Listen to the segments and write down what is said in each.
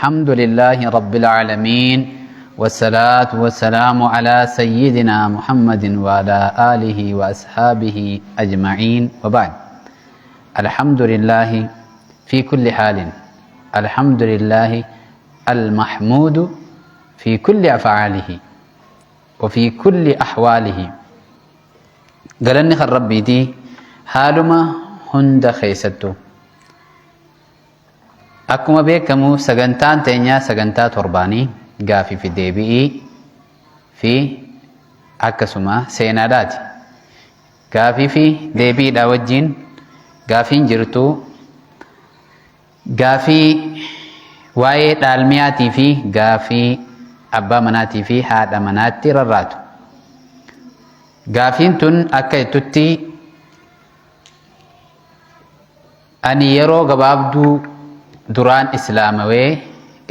الحمد لله رب العالمين، والصلاة والسلام على سيدنا محمد وعلى آله وأصحابه أجمعين، وبعد. الحمد لله في كل حال، الحمد لله المحمود في كل أفعاله وفي كل أحواله. Galanni kan Rabbiiti haaluma hunda keessattu. Akkuma beekamu sagantaan teenyaa sagantaa torbaanii gaafii fi deebi'ii fi akkasuma seenaadhaati. Gaafii fi deebiidhaa wajjin gaafiin jirtu gaafii waa'ee dhaalmiyaatii fi gaafii abbaa manaatii fi haadha manaatti rarraatu. Gaafiin tun akka jettutti, ani yeroo gabaabduu duraan islaamawee,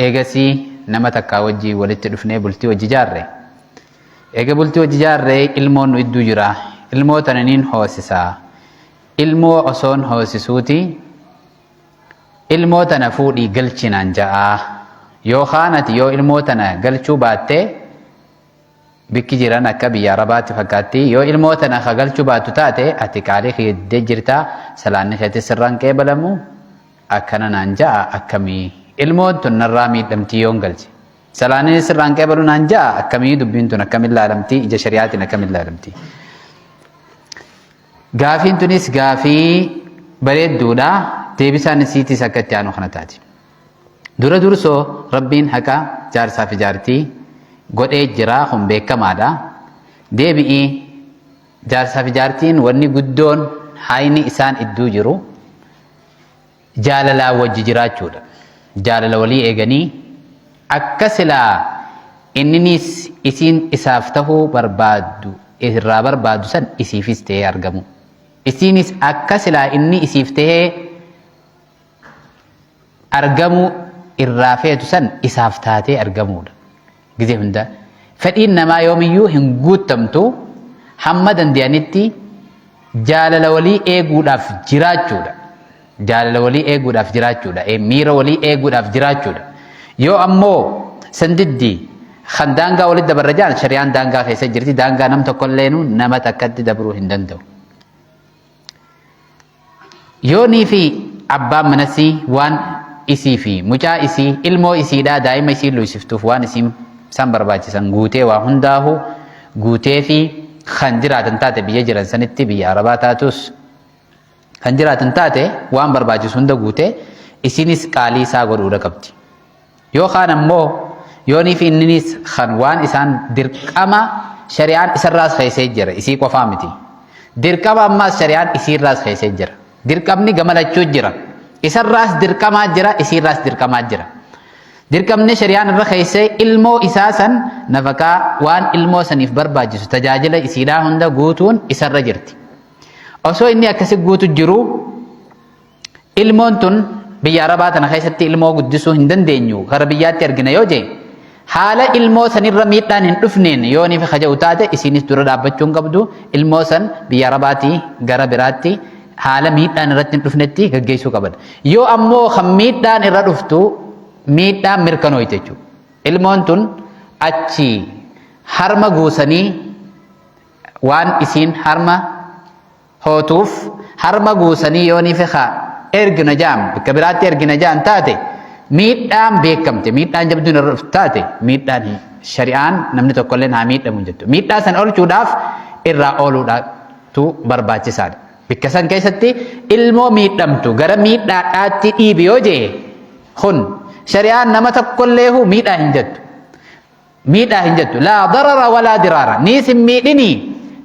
eegasii nama takkaa wajjii walitti dhufnee bultii wajji jaarre. Eega bultii wajji jaarree ilmoon nu idduu jira. Ilmoo tana niin hoosisaa. Ilmoo osoon hoosisuuti ilmoo tana fuudhii galchi naan ja'aa. Yookaan ati yoo ilmoo tana galchuu baatte, bikki jiran akka biyya Arabaatti fakkaatti, yoo ilmoo tana ka galchuu baattu taate ati qaalii kiyya diddee jirta, salaanni keetis sirraan qeebalamu akkana naan ja'a. Akkamii? Ilmoon tun narraa miidhamtii yoon galche, salaanni sirraan qeebalu naan ja'a. Akkamii dubbiin tun? Akkamin laalamtii? Ija shari'aatiin akkamin laalamtii? Gaafiin tunis gaafii bareedduudha. Deebisaan isiitis akka itti aanu kana taati. Dura dursoo Rabbiin haqa jaarsaa fi jaartii godhee jira, kun beekamaadha. Deebi'ii jaarsaa fi jaartiin wanni guddoon hayni isaan idduu jiru jaalalaan wajji jiraachuudha. Jaalala walii eeganii akka silaa inninis isiin isaaf tahuu barbaaddu irraa barbaadu san isiifis ta'ee argamu. Isiinis akka silaa inni isiif tahee argamuu irraa feetu san isaaf taatee argamuudha. Gizee hunda fedhiin namaa yoomiyyuu hin guuttamtu, hamma danda'anitti jaalala walii eeguudhaaf jiraachuudha. Jaalala walii eeguudhaaf jiraachuudha. Miira walii eeguudhaaf jiraachuudha. Yoo ammoo sandiddi kan daangaa walitti dabarra jaan, shari'aan daangaa keessa jirti. Daangaa nam tokkolleenu nama takkatti dabruu hin danda'u. Yoonii fi abbaan manasii waan isii fi mucaa isii, ilmoo isiidhaa, daa'ima isii luysiftuuf waan isiin isaan barbaachisan guutee, waa hundaahu guutee fi kan jiraatan taate, biyya jiran sanitti, biyya Arabaa taatus kan jiraatan taate, waan barbaachisu hunda guutee isinis qaalii isaa godhuudha qabdi. Yookaan ammoo yoonii fi inninis kan waan isaan dirqama shari'aan isarraas keessee jira, isii qofaa miti. Dirqama ammaas shari'aan isiirraas keessee jira. Dirqamni gama lachuu jira. Isarraas dirqamaa jira, isiirraas dirqamaa jira. Dirqamni shari'aan irra keessee ilmoo isaa san nafaqaa, waan ilmoo saniif barbaachisu, tajaajila isiidhaa hunda guutuun isarra jirti. Osoo inni akkasi guutu jiru, ilmoon tun biyya Arabaa tana keessatti ilmoo guddisuu hin dandeenyu, gara biyyaatti argina yoo jee, haala ilmoo sanirra miidhaan hin dhufneen yoo ni kaja'u taate, isiinis dura dhaabbachuu hin qabdu. Ilmoo san biyya Arabaatii gara biraatti haala miidhaan irratti hin dhufnetti gaggeessuu qaban. Yoo ammoo kan miidhaan irra dhuftu, miidhaan mirkanooyte jechuudha. Ilmoon tun achi harma guusanii waan isiin harma hootuuf harma guusanii yoo ni fekaa ergina jaan, bakka biraatti ergina jaan taate, miidhaan beekamte, miidhaan jabduun irra dhuftu taate, miidhaan shari'aan namni tokkollee haa miidhamu hin jettu. Miidhaa san oolchuudhaaf irraa ooluudhaatu barbaachisaadha. Bakka san keessatti ilmoo miidhamtu gara miidhaadhaatti dhiibi yoo jee, kun shari'aan nama tokkolleehu miidhaa hin jettu. Miidhaa hin jettu. Laa darara walaa diraara. Niis hin miidhinii,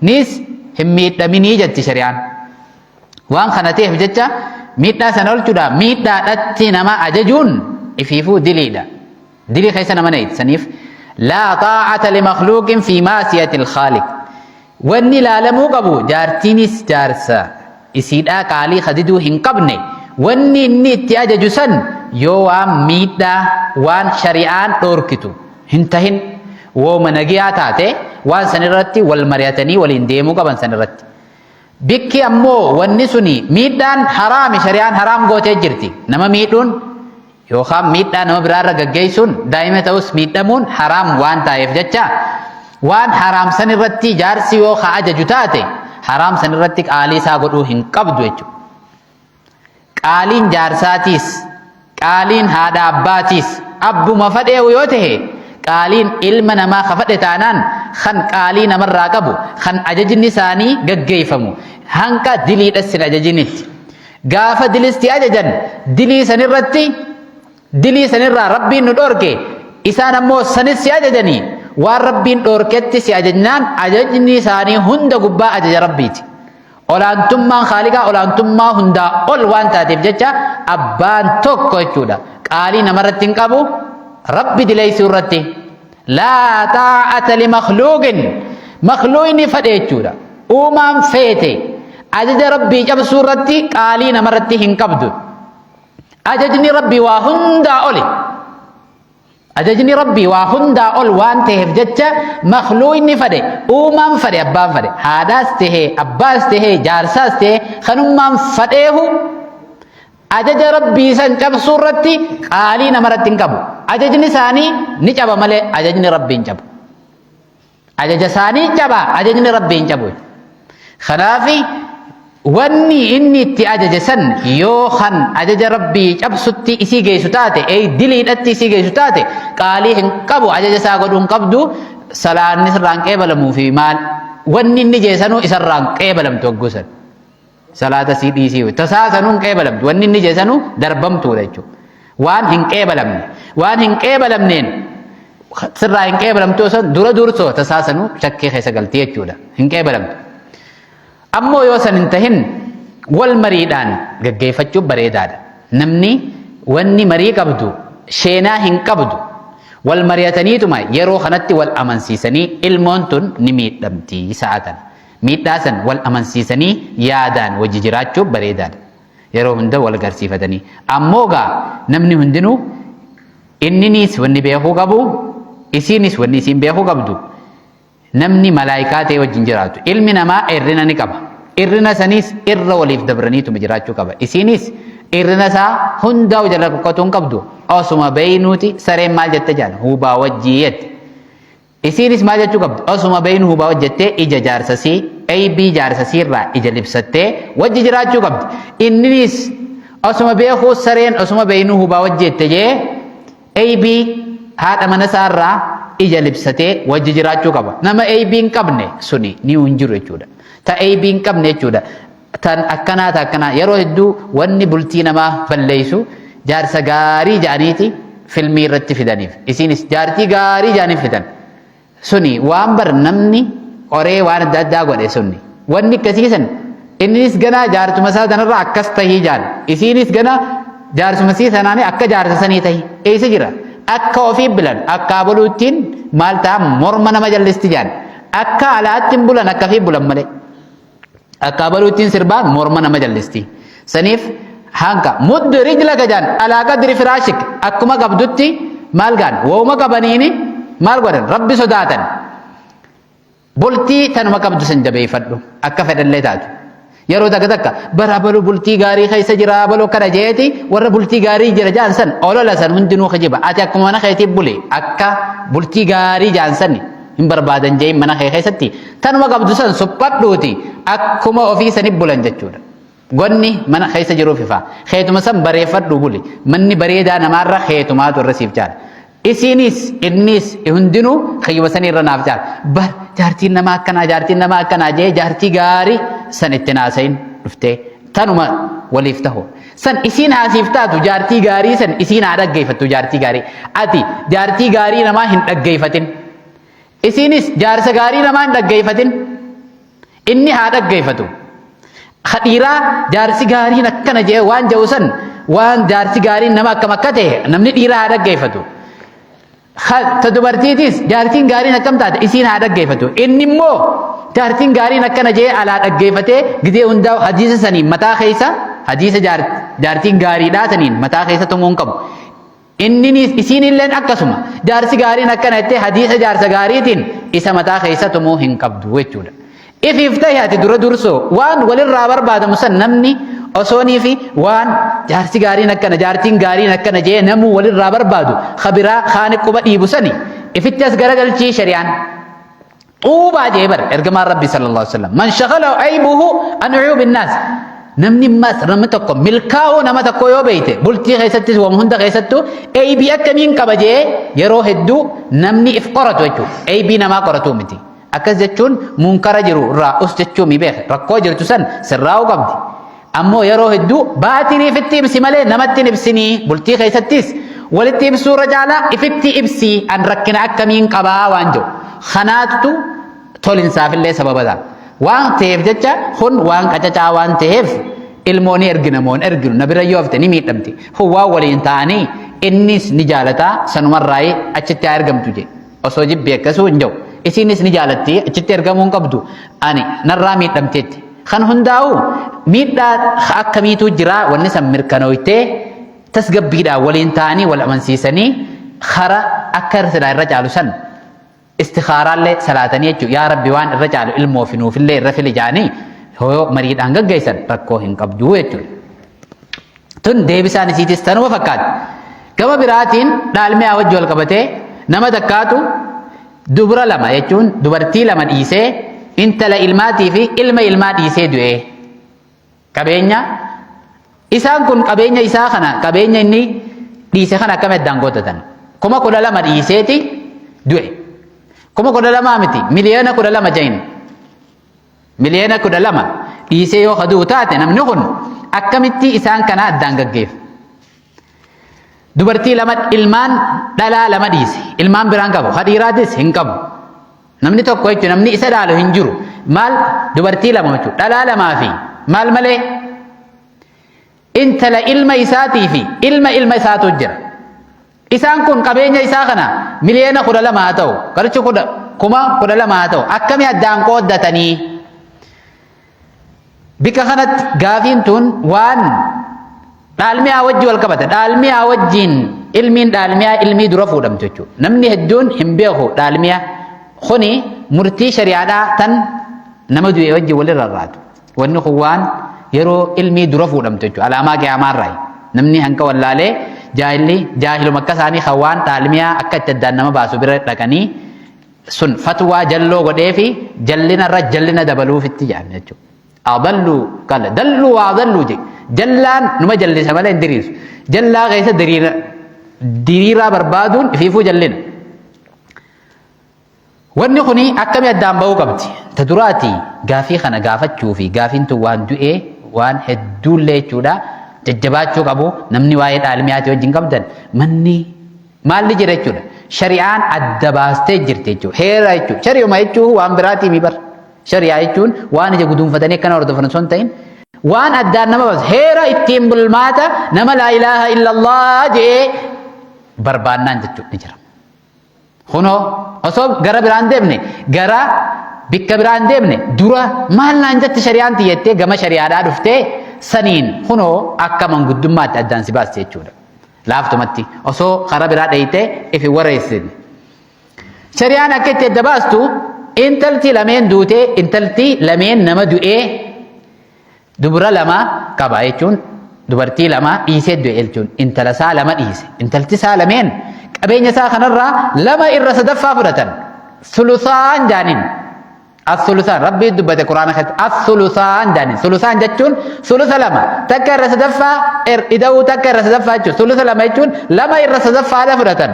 niis hin miidhaminii jetti shari'aan. Waan kana ta'eef jecha miidhaa sana oolchuudhaaf miidhaadhatti nama ajajuun ifiifuu diliidha. Dilii keessa nama naqiti. Saniif laa xaa'ata limakhluuqin fi maasiyatil khaaliq. Wanni ilaalamuu qabu, jaartiinis jaarsa isiidhaa qaalii kadiduu hin qabne, wanni inni itti ajaju san yoo waan miidhaa, waan shari'aan dhoorkitu hin tahin, wooma nagiyaa taate, waan san irratti wal mari'atanii waliin deemuu qaban san irratti. Bikki ammoo wanni suni miidhaan haraami, shari'aan haraam gootee jirti. Nama miidhuun Yookaan miidhaa nama biraarra gaggeessuun daa'ima ta'us miidhamuun haraam waan ta'eef jecha waan haraam san irratti jaarsi yoo ka ajaju taate haraam san irratti qaalii isaa godhuu hin qabdu jechuudha. Qaaliin jaarsaatiis qaaliin haadha abbaatiis abbuma fadheewu yoo tahe qaaliin ilma namaa ka fadhe taanaan kan qaalii namarraa qabu kan ajajni isaanii gaggeeffamu hanqa diliidhas hin ajajinitti. Gaafa dilisti ajajan dilii sanirratti dilii sanirraa Rabbiin nu dhorke isaan ammoo sanis si ajajanii waan Rabbiin dhorketti si ajajnaan ajajni isaanii hunda gubbaa ajaja Rabbiiti. Olaantummaan Khaaliqaa olaantummaa hundaa ol waan taateef jecha abbaan tokko jechuudha. Qaalii namarratti hin qabu Rabbi dileessuu irratti. Laa taa'ata li makhluuqin makhluuqni fadhe jechuudha. Uumaan feete ajaja Rabbii cabsuu irratti qaalii namarratti hin qabdu. Ajajni Rabbii waa hundaa oli. Ajajni Rabbii waa hundaa ol waan ta'eef jecha makhluuqni fadhe uumaan fadhe abbaan fadhe haadhaas tahee abbaas tahee jaarsaas tahee kanummaan fadheehu ajaja Rabbii san cabsuu irratti qaalii namarratti hin qabu. Ajajni isaanii ni caba malee ajajni Rabbii hin cabu. Ajaja isaanii caba ajajni Rabbii hin cabu. Kanaafi wanni inni itti ajaje san yoo kan ajaja Rabbii cabsutti isii geessu taate ee diliidhatti isii geessu taate qaalii hin qabu ajaja isaa godhuu hin qabdu salaanni sirraan qeebalamuu fi maal wanni inni jeesanuu isarraan qeebalamtu hogguu san. Salaata sii dhiisii tasaa sanuu hin qeebalamtu wanni inni jeesanuu darbamtuudha jechuudha. Waan hin qeebalamne waan hin qeebalamneen sirraa hin qeebalamtu osoo dura dursoo tasaa sanuu shakkii keessa galti jechuudha. Hin qeebalamtu. Ammoo yoo san hin tahin wal mariidhaan gaggeeffachuun bareedaadha. Namni wanni marii qabdu sheenaa hin qabdu wal mari'ataniituma yeroo kanatti wal amansiisanii ilmoon tun ni miidhamti sa'a kana. Miidhaa san wal amansiisanii yaadaan wajji jiraachuun bareedaadha. Yeroo hunda wal garsiifatanii. Ammoo gaa namni hundinuu inniniis wanni beekuu qabu isiinis wanni isiin beekuu qabdu namni malaayikaa ta'e wajjin jiraatu. Ilmi namaa irrina ni qaba. Irrina saniis irra waliif dabraniituma jiraachuu qaba. Isiinis irrina isaa hundaa'u jala qoqqotuu hin qabdu. Osuma beeynuuti sareen maal jette jaan hubaa wajjii jette. Isiinis maal jechuu qabdi? Osuma beeynu hubaa hojjettee ija jaarsasii, eybii jaarsasii irraa ija libsattee wajji jiraachuu qabdi. Inninis osuma beekuu sareen osuma beeynu hubaa hojjette jee eybii haadha mana isaa irraa ija libsatee wajji jiraachuu qaba. Nama eybii hin qabne suni ni hin jiru jechuudha. Ta eybii hin qabne jechuudha. Tan akkanaa ta akkanaa yeroo hedduu wanni bultii namaa balleessu jaarsa gaarii ja'aniiti filmii irratti fidaniif. Isiinis jaartii gaarii ja'anii fidan. Suni waan bar namni qoree waan adda addaa godhe suni. Wanni akkasii san innis ganaa jaartuma isaa sanarra akkas tahii jaal. Isiinis ganaa jaarsuma isii sanaanii akka jaarsa sanii tahi. Eessa jira? Akka ofii bilan akka aboluuttiin maal ta'a morma nama jallisti jaal. Akka alaatti hin bulan akka ofii bulan malee. Akka abaluuttiin sirbaan morma nama jallisti. Saniif hanka muddu rijlaka jaan alaa qadri firaashik akkuma qabdutti maal gaan wooma qabaniini maal godhan rabbi sodaatan. Bultii tanuma qabdu san jabeeffadhu akka fedhallee taatu. Yeroo takka takka bara abaluu bultii gaarii keessa jira abaluu akkana jeeti warra bultii gaarii jira jaan san olola san hundinuu kijiba ati akkuma mana keetii buli akka bultii gaarii jaan sani hin barbaadan jeen mana kee keessatti tanuma qabdu san suphadhuuti akkuma ofii sani bulan jechuudha. Gonni mana keessa jiruuf ifa. Keetuma san bareeffadhu buli. Manni bareedaa namaarra keetumaatu irra siif caala. Isiinis innis hundinuu kiyyuma sanii irra naaf caala. Bar jaartiin namaa akkanaa jaartiin namaa akkanaa jee jaartii gaarii san itti naasayin dhuftee tanuma waliif tahu. San isiin haasiif taatu jaartii gaarii san isiin haa dhaggeeffattu jaartii gaarii. Ati jaartii gaarii namaa hin dhaggeeffatin. Isiinis jaarsa gaarii namaa hin dhaggeeffatin. Inni haa dhaggeeffatu. Ka dhiiraa jaarsi gaariin akkana jedhee waan jedhu san waan jaarsi gaariin nama akkam akka ta'e namni dhiiraa haa dhaggeeffatu. Ta dubartiitis jaartiin gaariin akkam taate isiin haa dhaggeeffatu. Inni immoo jaartiin gaariin akkana jedhee alaa dhaggeeffatee gizee hundaa hadiisa saniin mataa keessa hadiisa jaartiin gaariidhaa saniin mataa keessa tumuu hin qabu. Inninis isiinilleen akkasuma jaarsi gaariin akkana jettee hadiisa jaarsa gaariitiin isa mataa keessa tumuu hin qabdu jechuudha. Ifiif ta'e ati dura dursoo waan walirraa barbaadamu san namni Osoonii fi waan jaarsi gaariin akkana, jaartiin gaariin akkana jee namuu walirraa barbaadu kabiraa kaani quba dhiibu sani ifitti as garagalchii shari'aan. Xuubaa jee bar ergamaan Rabbii sallallahu alaihi wasallam. Man shaghala aybuhu an uyubi naas. Namni mas namni tokko milkaa'uu nama tokko yoo beeyte bultii keessattis waan hunda keessattuu aybii akkamiin qaba jee yeroo hedduu namni if qoratu jechuudha. Aybii namaa qoratuu miti. Akkas jechuun munkara jiru irraa us jechuu mi beeka. Rakkoo jirtu san sirraa'uu qabdi. Ammoo yeroo hedduu baatirii ifitti ibsi malee namatti hin ibsinii bultii keessattis walitti ibsuu irra caalaa ifitti ibsi an rakkina akkamiin qabaa waan jedhu. Kanaatu tolinsaafillee sababa ta'a. Waan ta'eef jecha kun waan qacacaa waan ta'eef ilmoo ni ergina moo hin erginu na bira yoo hafte ni miidhamti. Kun waan waliin ta'anii innis ni jaalataa sanumarraayii achitti haa ergamtu jedhe. Osoo jibbi akkasuu hin jiru. Isiinis ni jaalatti achitti ergamuu hin qabdu. Ani narraa miidhamteetti. Kan hundaa'u miidhaa akkamiitu jira wanni san mirkanooytee tasgabbiidhaan waliin ta'anii wal amansiisanii kara akka silaa irra caalu san istikhaaraallee salaatanii jechuudha. Yaa Rabbi waan irra caalu ilmoo fi nuufillee irra fili jaanii yoo mariidhaan gaggeessan rakkoo hin qabdu jechuudha. Tun deebisaan isiitis tanuma fakkaatti. Gama biraatiin dhaalmiyaa wajji wal qabatee nama takkaatu dubra lama jechuun dubartii lama dhiisee intala ilmaatii fi ilma ilmaa dhiisee du'ee. Qabeenya isaan kun qabeenya isaa kana qabeenya inni dhiise kana akkami addaan qoodatan? 12,000 dhiiseeti du'e. 12,000 miti 12,000,000 jain. 12,000,000 dhiisee yoo ka du'u taate namni kun akkamitti isaan kana addaan gaggeeffa? Dubartii lama ilmaan dhalaa lama dhiise. Ilmaan biraan qabu. Ka dhiiraatis hin qabu. Namni tokko jechuun namni isa dhaalu hin jiru. Maal dubartii lama jechuudha. Dhalaa lamaa fi maal malee intala ilma isaatii fi ilma ilma isaatu jira. Isaan kun qabeenya isaa kana 12,000,000 haa ta'u, qarshii 12,000 haa ta'u, akkami addaan qooddatanii? Bika kanatti gaafiin tun waan dhaalmiyaa wajji wal qabata. Dhaalmiyaa wajjiin ilmiin dhaalmiyaa ilmii dura fuudhamtu jechuudha. Namni hedduun hin beeku dhaalmiyaa. Kuni murtii shari'aadhaa tan nama du'e wajji walirra raatu. Wanni kun waan yeroo ilmii dura fuudhamtu jechuudha. Alaamaa qiyaamaarraayi. Namni hanqa wallaalee jaahilli jaahiluma akka isaanii kan waan dhaalmiyaa akka itti addaan nama baasu bira dhaqanii sun fatwaa jalloo godhee fi jallina irra jallina dabaluufitti jedhan jechuudha. Adallu qala dalluu waa adalluu jedhe. Jallaan numa jallisa malee hin diriirsu. Jallaa keessa diriira diriiraa barbaaduun ifiifuu jallina. Wanni kuni akkami addaan ba'uu qabdi? Ta duraati gaafii kana gaafachuu fi gaafiin tun waan du'ee waan hedduullee jechuudha jajjabaachuu qabu namni waa'ee dhaalmiyaati wajjin qabdan manni maalli jira jechuudha. Shari'aan adda baastee jirti jechuudha. Heera jechuudha. Shari'uma jechuun waan biraatii mi bar. Shari'aa jechuun waan ija guduunfatanii akkana hordofan osoo hin ta'in waan addaan nama baasu heera ittiin bulmaata nama laa ilaaha illallah jedhee barbaannaan jechuudha ni jira. Kunoo osoo gara biraan deemne gara bikka biraan deemne dura maal naan jette shari'aan tiyyattee gama shari'aadhaa dhuftee saniin kunoo akka manguddummaatti addaan si baasti jechuudha. Laaftumatti osoo karaa biraa dheeyitee ifi wareessine. Shari'aan akka itti adda baastu intalti lameen duutee intalti lameen nama du'ee Dubra lama qaba jechuun dubartii lama dhiisee du'e jechuun intala isaa lama dhiise. Intalti isaa lameen qabeenya isaa kanarraa lama irra sadaffaa fudhatan. Sulusaan jaaniin. As-sulusaan rabbii dubbate quraana keessatti as-sulusaan jaaniin. Sulusaan jechuun sulusa lama takka irra sadaffaa ida'uu takka irra sadaffaa jechuun sulusa lama jechuun lama irra sadaffaadha fudhatan.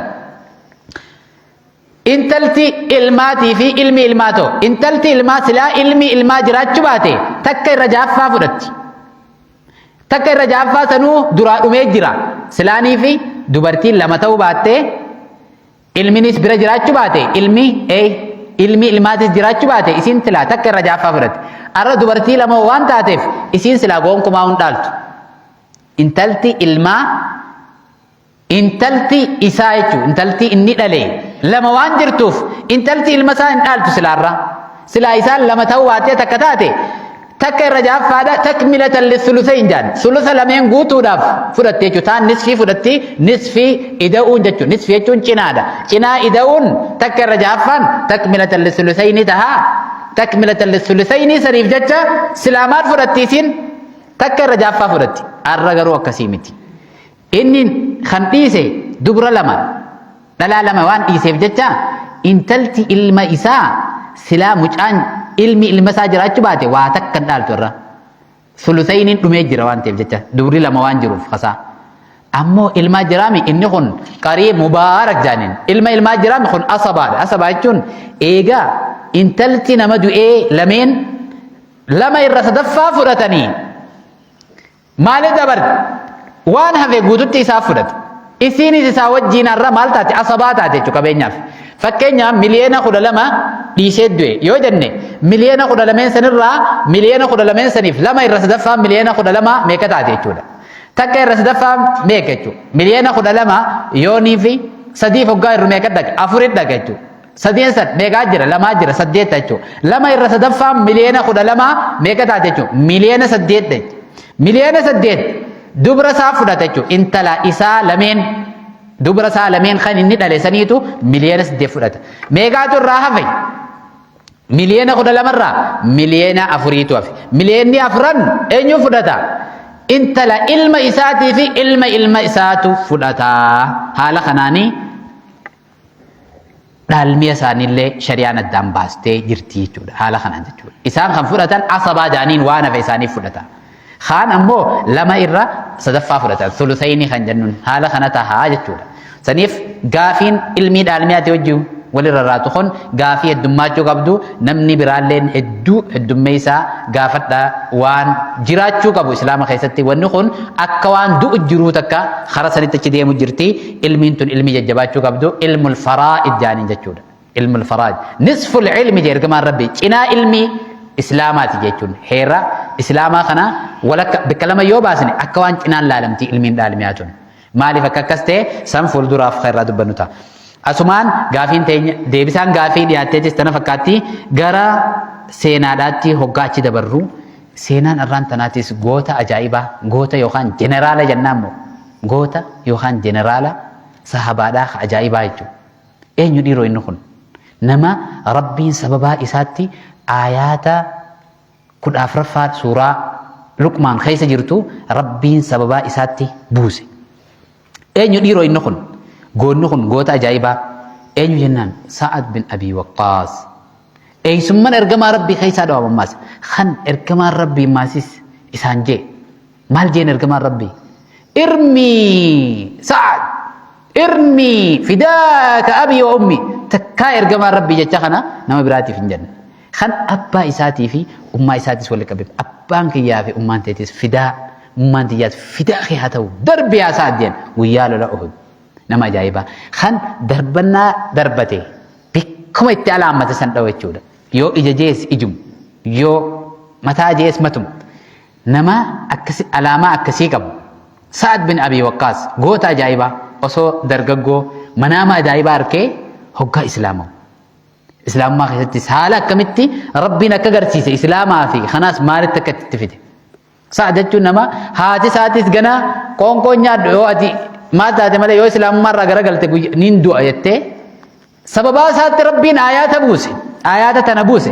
Intalti ilmaatii fi ilmi ilmaa ta'u. Intalti ilmaa silaa ilmi ilmaa jiraachuu baate takka irra jaaffaa fudhatti. Takka irra jaaffaa sanuu duraa dhumee jira. Silaanii fi dubartiin lama ta'uu baattee ilminis bira jiraachuu baate ilmi ilmi ilmaatis jiraachuu baate isiin silaa takka irra jaaffaa fudhatti. Arra dubartii lama waan taateef isiin silaa gonkumaa hin dhaaltu. Intalti ilmaa Intalti isaa jechuun intalti inni dhale lama waan jirtuuf intalti ilma isaa hin dhaaltu silaarra. Silaa isaan lama ta'uu baattee takka taate takka irra jaaffaadha takmilatan lisulusayn jaan sulusa lameen guutuudhaaf fudhatte jechuudha. Taan nisfii fudhatti nisfii ida'uun jechuudha. Nisfii jechuun cinaadha. Cinaa ida'uun takka irra jaaffaan takmilatan lisulusayn taha. Takmilatan lisulusayn saniif jecha silaa maal fudhatti isiin? Takka irra ja'affaa fudhatti. Arra garuu akkasii miti. Inni kan dhiise dubra lama, dhalaa lama waan dhiiseef jecha intalti ilma isaa silaa mucaan ilmi ilma isaa jiraachuu baate waa takka hin dhaaltu irra. Sulusayniin dhumee jira waan ta'eef jecha dubri lama waan jiruuf kasaa. Ammoo ilmaa jiraami inni kun qarii mubaarak jaaniin. Ilma ilmaa jiraami kun asabaadha. Asabaa jechuun eegaa intalti nama du'ee lameen lama irra sadaffaa fudhatanii maaliif dabarte? Waan hafe guututti isaa fudhate. Isiinis isaa wajjiin har'a maal taate? Asabaa taate jechuudha qabeenyaaf. Fakkeenyaaf miliyoona 12 dhiisee du'e yoo jenne miliyoona 12 sanirraa miliyoona 12 saniif lama irra sadaffaa miliyoona 12 meeqa taate jechuudha. Takka irra sadaffaa meeqa jechuudha. Miliyoona 12 yoonii fi sadiif hoggaa irru meeqa dhaqa? Afurit dhaqa jechuudha. Sadeen san meeqaa jira? Lamaa jira, saddeet jechuudha. Lama irra sadaffaa miliyoona 12 meeqa taate jechuudha? Miliyoona 8 jechuudha. Miliyoona 8 dubra isaa fudhata jechuudha. Intala isaa lameen dubra isaa lameen kan inni dhale saniitu miliyoona 8 fudhata. Meeqaatu irraa hafe? Miliyoona 12 irraa miliyoona afuriitu hafe. Miliyoonni afran eenyu fudhata? Intala ilma isaatii fi ilma ilma isaatu fudhata. Haala kanaanii dhaalmiya isaaniillee shari'aan addaan baastee jirti jechuudha. Haala kanaan jechuudha. Isaan kan fudhatan asabaa jaaniin waan hafe isaaniif fudhata. Kaan ammoo lama irra sadaffaa fudhatan. Sulusayni kan jennuun haala kana tahaa jechuudha. Saniif gaafiin ilmii dhaalmiyaati wajjin walirra raatu kun gaafii heddummaachuu qabdu namni biraalleen hedduu heddummeessaa gaafadha waan jiraachuu qabu islaama keessatti wanni kun akka waan du'u jiruu takka kara sanitti achi deemu jirti ilmiin tun ilmii jajjabaachuu qabdu ilmul faraa'id jaaniin jechuudha ilmul faraa'id nisful ilmi jee ergamaan rabbi cinaa ilmii islaamaati jechuun heera islaamaa kana walakka bikka lama yoo baasne akka waan cinaan laalamti ilmiin dhaalmiyaa tun Maaliif akka akkas ta'e san fuulduraaf kan irraa dubbannu ta'a. Asumaan gaafiin teenya deebisaan gaafii dhiyaatteetis tana fakkaatti gara seenaadhaatti hoggaa achi dabarru seenaan arraan tanaatis goota ajaa'ibaa goota yookaan jeneraala jennaan moo goota yookaan jeneraala sahabaadhaa ka ajaa'ibaa jechuudha. Eenyu dhiiroo inni kun? Nama Rabbiin sababaa isaatti aayaata 14ffaa suuraa Luqmaan keessa jirtu Rabbiin sababaa isaatti buuse. Eenyu dhiiroo inni kun? Goonni kun goota ajaa'ibaa. Eenyu jennaan Sa'ad bin Abii Waqqaas. Eessumman ergamaa Rabbii keessaa dhawama ammaas. Kan ergamaan Rabbii maasis isaan jee. Maal jeen ergamaan Rabbii? Irmii Sa'ad irmii fidaaka abii wa ummi takkaa ergamaan Rabbii jecha kana nama biraatiif hin jenne. Kan abbaa isaatii fi ummaa isaatis walitti qabe. Abbaan kiyyaa fi ummaan teetis fidaa, ummaan tiyyaas fidaa kee haa ta'u. Darbi yaa Sa'ad jeen guyyaa lola Uhud. Nama ajaa'ibaa. Kan darbannaa darbate bikkuma itti alaammate san dhawu jechuudha. Yoo ija jees ijum, yoo mataa jees matum. Nama akkasi alaamaa akkasii qabu. Sa'ad bin Abii Waqqaas goota ajaa'ibaa osoo dargaggoo manaama ajaa'ibaa arkee hoggaa islaamawu. Islaamummaa keessattis haala akkamitti Rabbiin akka garsiise Islaamaa fi kanaas maalitti akka itti fide. Sa'a jechuun nama haati isaatis gana qoonqoo nyaadhu yoo ati maal taate malee yoo Islaamummaa irraa garagalte niin du'a jettee sababaa isaatti Rabbiin aayaata buuse aayaata tana buuse.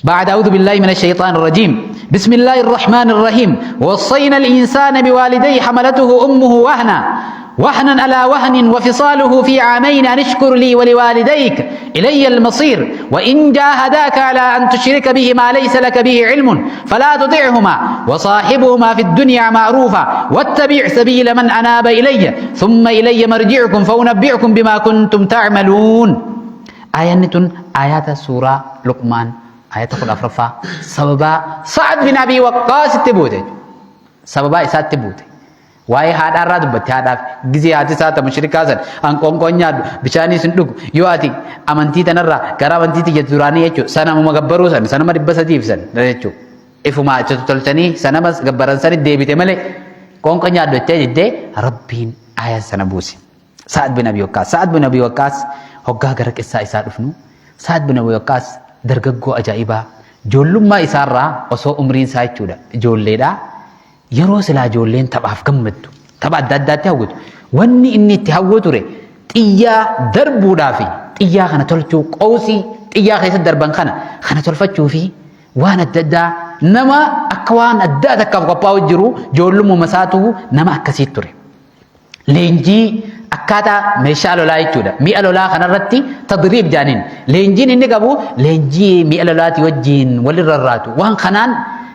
بعد أعوذ بالله من الشيطان الرجيم بسم الله الرحمن الرحيم وصينا الإنسان بوالديه حملته أمه وهنا وهنا على وهن وفصاله في عامين أن اشكر لي ولوالديك إلي المصير وإن جاهداك على أن تشرك به ما ليس لك به علم فلا تطعهما وصاحبهما في الدنيا معروفا واتبع سبيل من أناب إلي ثم إلي مرجعكم فأنبئكم بما كنتم تعملون Aayanni tun aayaata suuraa Luqmaan aayata 14ffaa sababaa Sa'ad bin Abii Waqqaasitti buute jechuudha. Sababaa isaatti buute. Waa'ee haadhaa irraa dubbatti haadhaaf gizee haati isaa ta mushrikaa san an qoonqoon nyaadhu bishaanis hin dhugu yoo ati amantii tanarraa gara amantii tiyya duraanii jechuudha sanamuma gabbaruu san sanama 300 san jechuudha. Ifumaa achi tolchanii sanama gabbaran sanitti deebite malee qoonqoo nyaadhu jettee jettee Rabbiin aayata sana buuse. Sa'ad bin Abi Waqqaas. Sa'ad bin Abi Waqqaas hoggaa gara qissaa isaa dhufnu Sa'ad bin Abi Waqqaas dargaggoo ajaa'ibaa ijoollummaa isaarraa osoo umriin isaa jechuudha ijoolleedha yeroo silaa ijoolleen taphaaf gammaddu tapha adda addaatti hawwatu wanni inni itti hawwu ture xiyyaa darbuudhaa fi xiyyaa kana tolchuu qawsii xiyyaa keessatti darban kana kana tolfachuu fi waan adda addaa Nama akka waan addaa takkaaf qophaa'u jiru ijoollumuma isaatu nama akkasii ture. Leenjii akkaataa meeshaa lolaa jechuudha. Mi'a lolaa kanarratti tadriib jaaniin. Leenjiin inni qabu leenjii mi'a lolaatii wajjin walirra raatu. Waan kanaan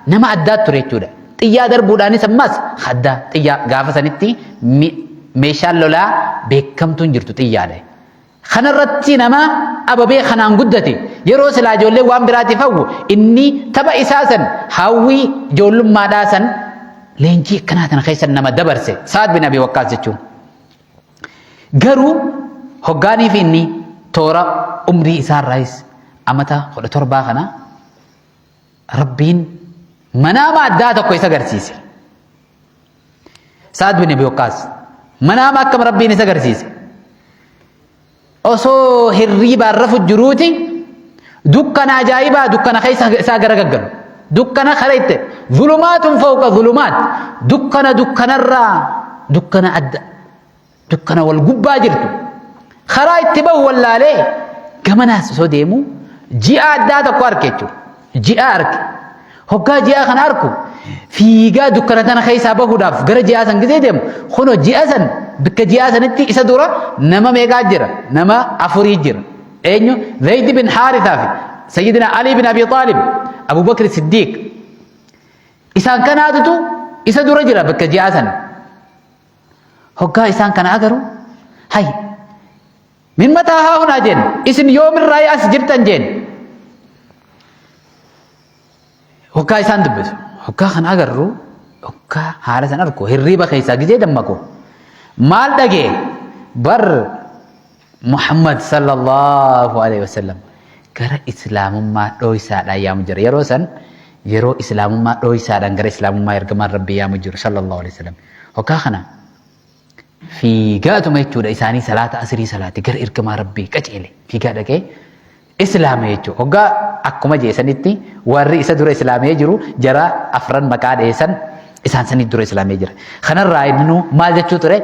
nama addaa ture jechuudha. Xiyyaa darbuudhaanis ammas adda xiyyaa gaafa sanitti meeshaan lolaa beekamtuun jirtu xiyyaadha. Kanarratti nama ababee kanaan guddate yeroo silaa ijoollee waan biraatiif hawwu inni tapha isaa san hawwii ijoollummaadhaa san leenjii akkanaa tana keessa nama dabarse Sa'ad bin Abi Waqqaas jechuun. Garuu hoggaanii fi inni toora umrii isaarraayis amata 17 kana Rabbiin manaama addaa tokko isa agarsiise. Sa'ad bin Abi Waqqaas manaama akkam Rabbiin isa agarsiise. Osoo hirriibaan rafu jiruuti dukkana ajaa'ibaa dukkana keessa isaa gara gaggalu. Dukkana kara itti zulumaatun fawqa zulumaat dukkana dukkanarraa dukkana adda dukkana wal gubbaa jirtu karaa itti bahu wallaalee gamanaas osoo deemu ji'a addaa tokko arke jechuudha. Ji'a arke. Hoggaa ji'a kana arku fiigaa dukkana tana keessaa bahuudhaaf gara ji'a san gisee deemu kunoo ji'a san bikka ji'a sanitti isa dura nama meeqaa jira? Nama afurii jira. Eenyu? Zayd bin Haarisaa fi Sayyidina Ali bin Abi Xaalib, Abu Bakr Siddiq. Isaan kanaatutu isa dura jira bakka ji'a san. Hoggaa isaan kana agaru hay min mataa haa hunaa jeen isin yoomirraa as jirtan jeen hoggaa isaan dubbisu hoggaa kana agarru hoggaa haala san arku hirriiba keessaa gizee dammaqu maal dhagee bar Muhammad sallallahu alaihi wasallam gara islaamummaa dhooysaadhaan yaamu jira yeroo san yeroo islaamummaa dhooysaadhaan gara islaamummaa ergamaan rabbii yaamu jiru sallallahu alaihi wasallam hoggaa kana fiigaatuma jechuudha isaanii salaata asrii salaate gara ergamaa rabbii qaceele fiigaa dhaqee islaame jechuudha hoggaa akkuma jeesanitti warri isa dura islaamee jiru jara afran maqaa dheessan isaan sanii dura islaamee jira kanarraa inni maal jechuu ture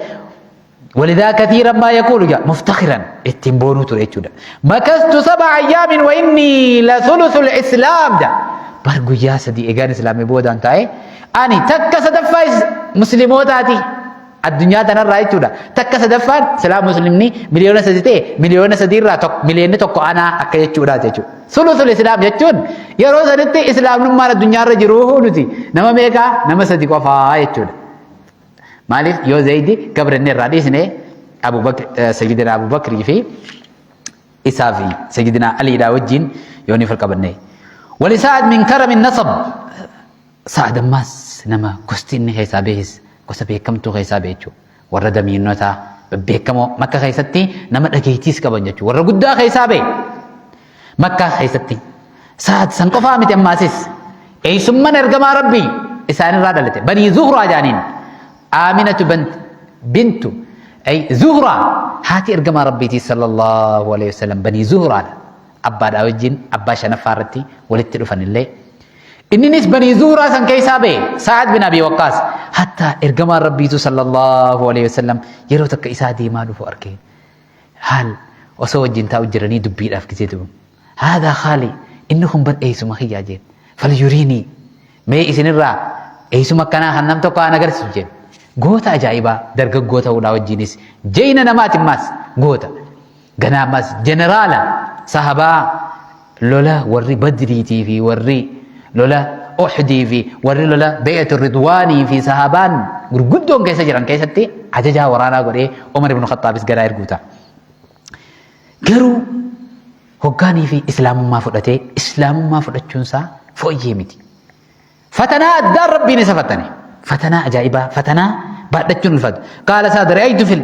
Walidaa kathiiran maa yaquulu jaa muftakhiran ittiin boonuu ture jechuudha. Makastu sab'a ayyaamin wa inni la thuluthul islaam jaa. Bar guyyaa sadii egaan islaamee boodaan taa'e ani takka sadaffaa muslimootaati addunyaa tanarraa jechuudha. Takka sadaffaan silaa muslimni 3 miliyoona ta'e 3 miliyoona irraa tokko 1 miliyoonni anaa akka jechuudha jechuudha. Sulusul islaam jechuun yeroo sanitti islaamnummaan addunyaarra jiruu nuti nama meeqaa nama sadi qofaa jechuudha. Maaliif yoo Zaydi gabra inni irraa dhiisne Abu Bakr Sayyidina Abu Bakrii fi isaa fi Sayyidina Aliidhaa wajjin yoo ni falqabanne. Wali Sa'ad min karamin nasab Sa'ad ammaas nama gosti inni keessaa beekis gosa beekamtuu keessaa beeku jechuudha. Warra damiinotaa beekamoo Makka keessatti nama dhageettiis qaban jechuudha. Warra guddaa keessaa beeku. Makkaa keessatti. Sa'ad san qofaa miti ammaasis. Eessumman ergamaa Rabbii isaanirraa dhalate. Banii Zuhraa jaaniin. Aaminatu bintu ay Zuhraa haati ergamaa Rabbiitii sallallahu alaihi wasallam banii Zuhraadha. Abbaadhaa wajjin abbaa shanaffaa irratti walitti dhufan illee. Inninis banii Zuhraa san keessaa ba'e Sa'ad bin Abi Waqqaas. Hatta ergamaan Rabbiitu sallallahu alaihi wasallam yeroo takka isaa deemaa dhufu arge. Haal osoo wajjin taa'u jiranii dubbiidhaaf gisee du'u. Haadhaa haali inni kun bar eessuma kiyyaa jeen. Falyuriinii mee isinirraa eessuma akkanaa kan nam tokko haan agarsiisu jeen. Goota ajaa'ibaa dargaggoo ta'uudhaa wajjinis jeeyna namaati ammaas goota. Ganaa ammaas jeneraala sahabaa lola warri Badriitii fi warri lola Uxdii fi warri lola Bee'atu Ridwaanii fi sahabaan gurguddoon keessa jiran keessatti ajajaa waraanaa godhee Umar ibn Khaxaabis garaa erguu ta'a. Garuu hoggaanii fi islaamummaa fudhatee islaamummaa fudhachuunsaa fooyyee miti. Fatanaa addaan Rabbiin isa fatane. Fatanaa ajaa'ibaa, fatanaa baadhachuun ulfaatu. Qaala isaa ra'aytu fil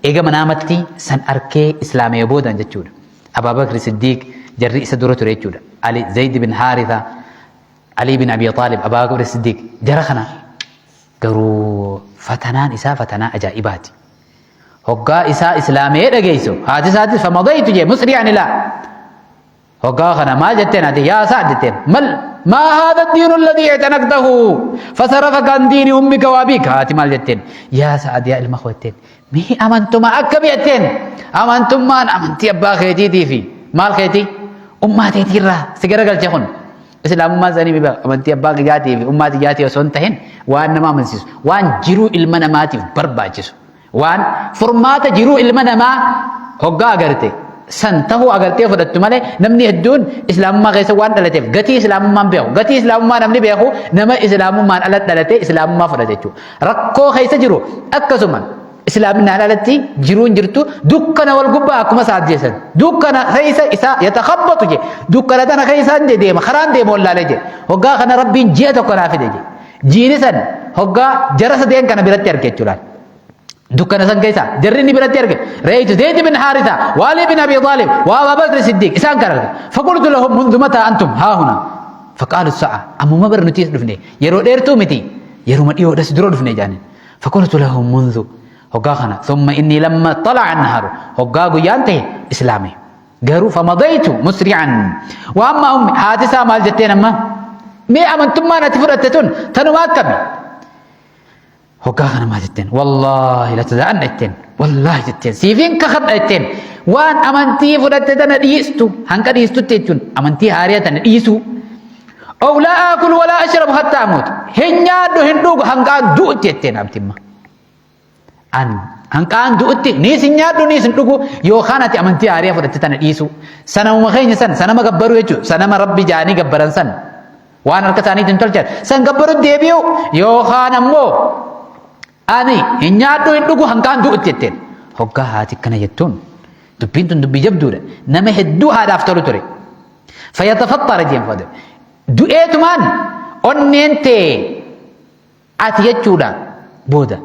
eega manaamatti san arkee islaamee boodan jechuudha. Abaa Bakri Siddiiq jarri isa dura ture jechuudha. Ali Zayd bin Haritha, Ali bin Abi Xaalib, Abaa Bakri Siddiiq jara kana garuu fatanaan isaa fatanaa ajaa'ibaati. Hoggaa isaa islaamee dhageessu haati isaatis famadaytu jee musri'an ilaa Hoggaa kana maal jetteen ati yaa Sa'd jetteen mal maa haadha diinu alladhii i'tanaqtahu fasarafaka an diini ummika wa abiika haati maal jetteen yaa Sa'd yaa ilma koo jetteen mee amantuma akkami jetteen amantummaan amantii abbaa keetiitii fi maal keetii ummaa teetiirraa si garagalche kun Islaamummaan sanii amantii abbaa kiyyaatii fi ummaa tiyyaatii osoo hin tahin waan nama amansiisu, waan jiruu ilma namaatiif barbaachisu, waan furmaata jiruu ilma namaa hoggaa agarte san tahuu agartee fudhattu malee namni hedduun islaamummaa keessa waan dhalateef gatii islaamummaan beeku. Gatii islaamummaa namni beeku nama islaamummaan ala dhalatee islaamummaa fudhate jechuudha. Rakkoo keessa jiru akkasuma islaaminaan alatti jiruun jirtu dukkana wal gubbaa akkuma isaa ajjeesan dukkana keessa isaa yatakhabbatu je dukkana tana keessaan je deema karaan deema wallaalee je hoggaa kana rabbiin ji'a tokko naa fide je jiini san hoggaa jara sadeen kana biratti arge jechuudhaan dukkana san keessa jarri inni biratti arge reeytu Zayd bin Haarisa Waali bin Abi Xaalib waa Abaa Bakr Siddiq isaan kan arge faqultu lahum mundu mataa antum haa huna faqaalu sa'a ammuma bar nuti as dhufne yeroo dheertuu miti yeruma dhiyoodhas dura dhufne jaaniin فقلت لهم منذ هقا خنا ثم إني لما طلع النهار هقا قيان ته إسلامي قالوا فمضيت مسرعا وأما أمي حادثة مال جتين أما مي أمنتم ما نتفرتتون تنو ما كمي هقا خنا ما جتين والله لا تدعن اتين والله جتين سيفين كخد اتين وان أمنتي فرتتنا ديستو هنك ديستو تيتون أمنتي هارية ديسو أو لا آكل ولا أشرب حتى أموت hin nyaadhu hin dhugu hanqaan du'utti jetteen abtimma. An hanqaan du'utti niis hin nyaadhu niis hin dhugu yookaan ati amantii haariyaa fudhatte tana dhiisu. Sanamuma keenya san sanama gabbaruu jechuudha. Sanama rabbi jaanii gabbaran san waan harka isaaniitiin tolchan san gabbaru deebi'u yookaan ammoo ani hin nyaadhu hin dhugu hanqaan du'utti jetteen. Hoggaa haati akkana jettuun dubbiin tun dubbii jabduudha. Nama hedduu haadhaaf tolu ture. Fayyatafaxxara jeen fadhe. Du'eetumaan onneen tee ati jechuudha booda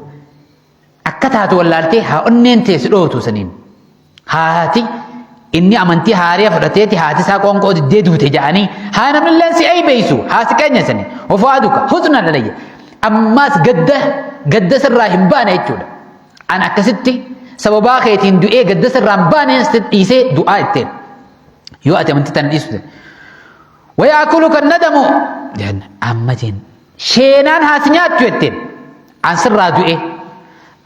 akka taatu wallaaltee haa onneen tee si dhootu saniin haati inni amantii haariya fudhateeti haati isaa qoonqoo diddee duute jedhanii haa namnilleen si eeybeeysu haa si qeenya sanii ofaa duka huzna lalayya ammaas gadda gadda sirraa hin baane jechuudha an akkasitti sababaa keetiin du'ee gadda sirraa hin baane dhiisee du'aa itteen yoo ati amantii tana dhiistu ta'e Wayaakuluka nadamu jenna amma jeen sheenaan haa si nyaattu jetteen an sirraa du'e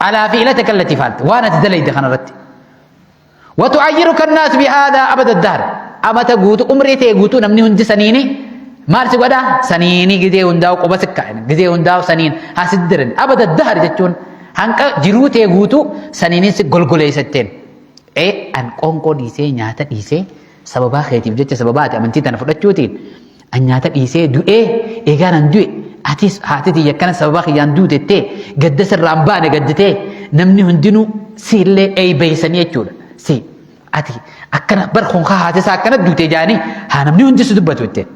alaa fi ilata kallati faalte waan ati dalayde kanarratti. Watu'ayyiruka annaas bihaadaa abada dahr amata guutu umrii ta'e guutuu namni hundi saniini maal si godha saniini gizee hundaa'u quba si kaa'an gizee hundaa'u saniin haa si diran abada dahr jechuun hanqa jiruu ta'e guutuu saniinin si golgoleessatteen. Ee an qoonqoo dhiisee nyaata dhiisee sababaa keetiif jecha sababaa ati amantii tana fudhachuutiin an nyaata dhiisee du'ee eegaan an du'e atis haati tiyya akkana sababaa kiyyaan duutettee gadda sirraan baane gadditee namni hundinuu si illee eeybeeysanii jechuudha si ati akkana bar konkaa haati isaa akkana duute jaanii haa namni hundi si dubbatu jettee.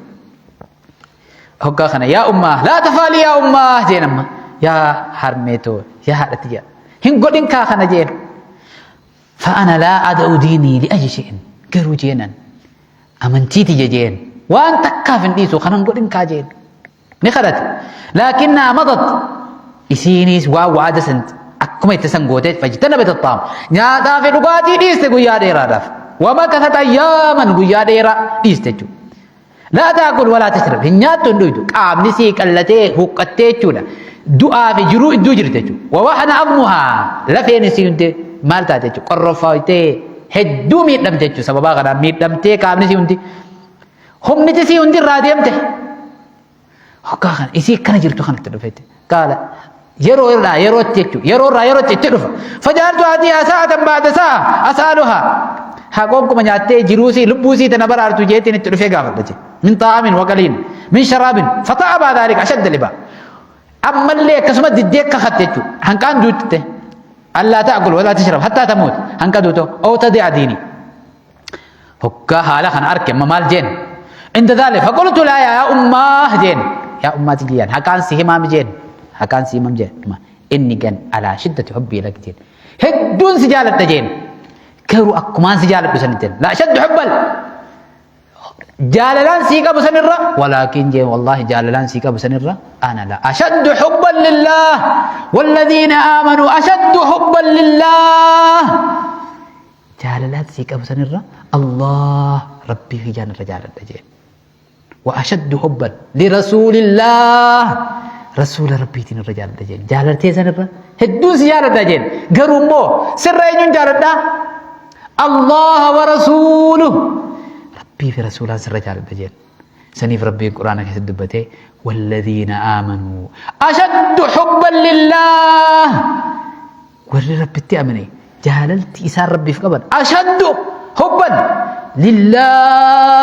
Hoggaa kana yaa ummaa laa tafaalii yaa ummaa jeen amma yaa harmeetoo yaa haadha tiyya hin godhin kaa kana jeen. Fa'ana laa ada'u diinii li'ayyi shi'in garuu jeenan amantii tiyya jeen waan takkaaf hin dhiisu kanan godhin kaa jeen ni kadhate laakinnaa madat isiiniis waan wa'ada san akkuma itti san gootee fajtana bitattaam nyaataa fi dhugaatii dhiiste guyyaa dheeraadhaaf wama kasat ayyaaman guyyaa dheeraa dhiiste jechuudha. Laa taakul walaa tashrab hin nyaattu hin dhuydu qaamni sii qallatee huqqattee jechuudha. Du'aa fi jiruu idduu jirti jechuudha. Wawahana azmuhaa lafeen isii hundi maal taate jechuudha. Qorroffaaytee hedduu miidhamte jechuudha. Sababaa kanaan miidhamtee qaamni isii hundi humniti isii hundi irraa deemte. Hoggaa kana isii akkana jirtu kanatti dhufetti. Qaala yeroo irraa yerootti jechuudha. Yeroo irraa yerootti itti dhufa. Fajaaltu haatiyaa sa'atan baada sa'a asaaluhaa. Haa qoonquma nyaattee jiruusii lubbuusii tana baraartu jeetiin itti dhufee gaafadha jee. Min xaa'amin waqaliin min sharaabin fata'a baa dhaalika ashadda libaa. Ammallee akkasuma diddee kakatte jechuudha. Hanqaan duutte. Allaa ta'akul walaa tashrab hattaa tamuut hanqa duuto oo tadi'a diini. Hoggaa haala kana arke amma maal jeen? Inda dhalik faqultu laa yaa ummaah jeen. Yaa ummaa tiyyaan haqaan si himaam jeen. Haqaan si himam jeen. Inni gan alaa shiddati hubbii lak jeen. Hedduun si jaaladha jeen. Garuu akkumaan si jaaladhu sanitti jeen. Laa shaddu hubbal. Jaalalaan sii qabu sanirra walaakin jeen wallaahi jaalalaan sii qabu sanirra ana la ashaddu hubban lillaah walladhiina aamanuu ashaddu hubban lillaah. Jaalalaan sii qabu sanirra Allah Rabbii kiyyaan irra jaaladha jeen. Wa ashaddu hubban lirasuulillah rasuula Rabbiitiin irra jaaladha jeen. Jaalaltee sanirra hedduun si jaaladha jeen. Garuu immoo sirra eenyuun jaaladha? Allah wa rasuuluh Rabbii fi rasuulaan sirra jaaladha jeen. Saniif Rabbiin Qur'aana keessatti dubbatee walladhiina aamanuu ashaddu hubban lillaah warri Rabbitti amane jaalalti isaan Rabbiif qaban ashaddu hubban lillaah.